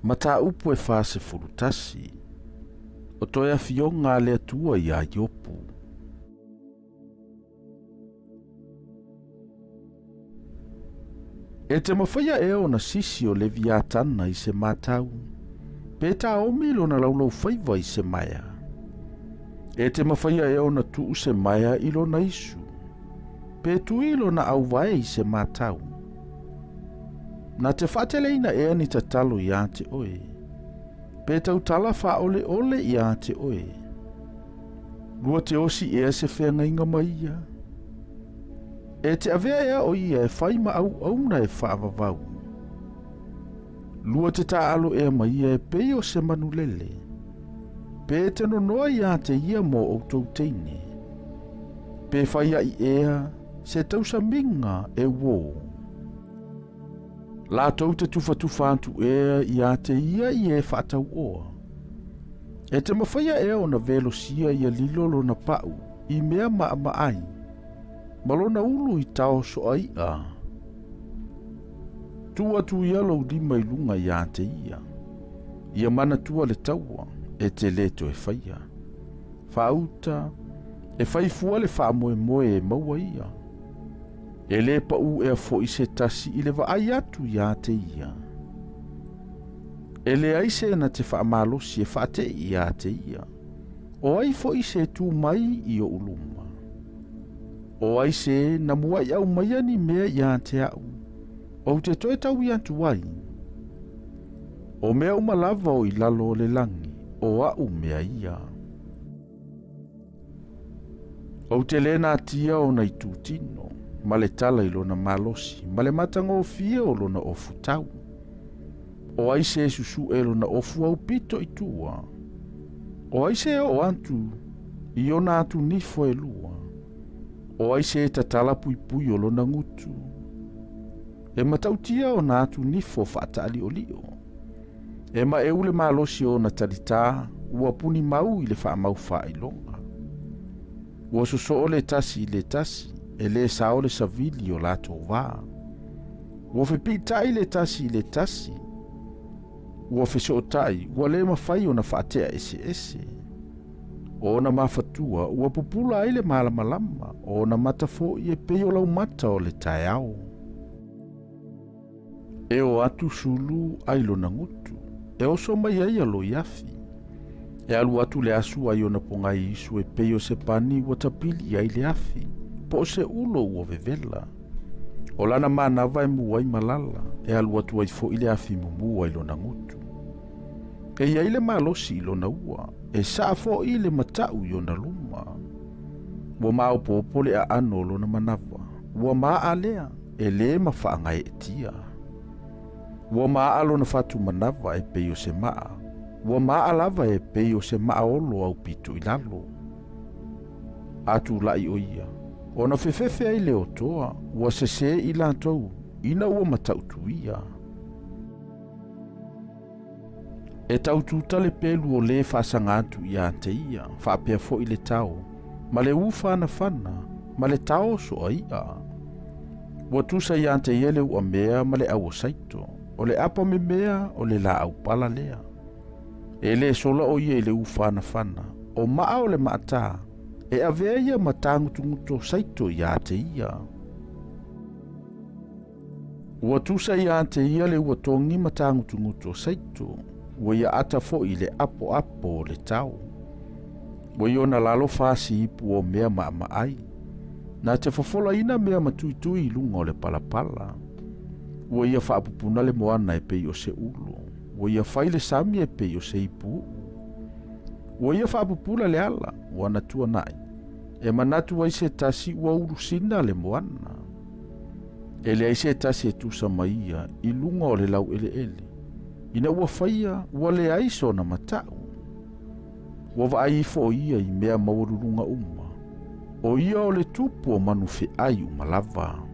Mataupu e 41. O toe afioga a le Atua iā Iopu. E te mafaia ea ona sisi o Leviatana i se matau, pe taomi lona laulaufaiva i se maea? E te mafaia ea ona tuu se maea i lona isu, pe tui lona auvae i se matau? Na te faateleina ea ni tatalo iā te oe, pe tautala faaoleole iā te oe? Lua te osi ea se feagaiga ma ia? E te avea ea o ia e fai ma auauna e faavavau? Lua te taaalo ea ma ia e pei o se manulele? Pe te nonoa iā te ia mō outou teine? Pe fai aʻi ea se tausamiga e uō? Latou te tufatufa atu ea iā te ia i e faatauoa. E te mafaia ea ona velosia ia lilo lona paʻu i mea maʻamaʻai, ma lona ulu i tao soa iʻa. Tuu atu ia lou lima i luga iā te ia. Ia manatua le taua, e te lē toe faia. Faauta, e fai fua le faamoemoe e maua ia. E lē paʻū ea foʻi se tasi i le vaai atu iā te ia. E leai se na te faamalosi e faateʻi iā te ia. O ai foʻi se tū mai i oʻu luma? O ai se na muaʻi aumaia ni mea iā te aʻu, ou te toe taui atu ai? O mea uma lava o i lalo o le lagi, o aʻu mea ia. Ou te lē natia ona itutino, ma le tala i lona malosi, ma le matagofie o lona ofutau. O ai se susuʻe lona ofu aupito i tua? O ai se oo atu i ona atunifo e lua? O ai se tatala puipui o lona gutu? E matautia ona atunifo faataʻaliʻoliʻo. E maʻeu le malosi o ona talitā, ua puni mau i le faamau faailoga. Ua sosoo le tasi i le tasi, e lē sao le savili o latou vā. Ua fepiʻitaʻi le tasi i le tasi, ua fesootaʻi, ua lē mafai ona faatea eseese. O ona mafatua ua pupula ai le malamalama, o ona mata foʻi e pei o laumata o le taeao. E o atu sulu ai lona gutu, e oso mai ai aloiafi. E alu atu le asu ai ona pogai isu e pei o se pani ua tapili i ai le afi, po o se ulo ua vevela. O lana manava e mu ai ma lala, e alu atu ai foʻi le afi mumu ai lona gutu. E i ai le malosi i lona ua, e saa foʻi le mataʻu i ona luma. Ua maopopo le aʻano o lona manava, ua maʻa lea. E lē ma faagaeetia. Ua maʻa lona fatumanava e pei o se maʻa. Ua maʻa lava e pei o se maʻa olo aupito i lalo. A tulaʻi ʻo ia, ona fefefe ai le otoa, ua sesē i latou, ina ua mataʻutu ia. E taututa le pelu o lē faasaga atu iā te ia, faapea foʻi le tao, ma le ufanafana, ma le tao soa iʻa. Ua tusa iā te ia le uamea ma le ʻauosaito, o le ʻapa memea o le lāʻau pala lea. E lē sola ʻo ia i le ufanafana, o maʻa o le maʻatā, e avea ia ma tāgutugutu o saito iā te ia. Ua tusa iā te ia le ua togi ma tāgutugutu o saito, ua ia ata foʻi i le ʻapoʻapo o le tao. Ua i ona lalo fasi ipu o mea maʻamaʻai. Na te fofolaina mea matuitui i luga o le palapala. Ua ia faapupuna le moana e pei o se ulo. Ua ia fai le sami e pei o se ipu uʻu. Ua ia faapupula le ala, ua na tuanaʻi. E manatu ai se tasi ua ulusina le moana. E leai se tasi e tusa ma ia i luga o le laueleele. Ina ua faia, ua leai sona mataʻu. Ua vaai ifo ʻo ia i mea maualuluga uma. ʻO ia o le tupu o manu feʻai uma lava.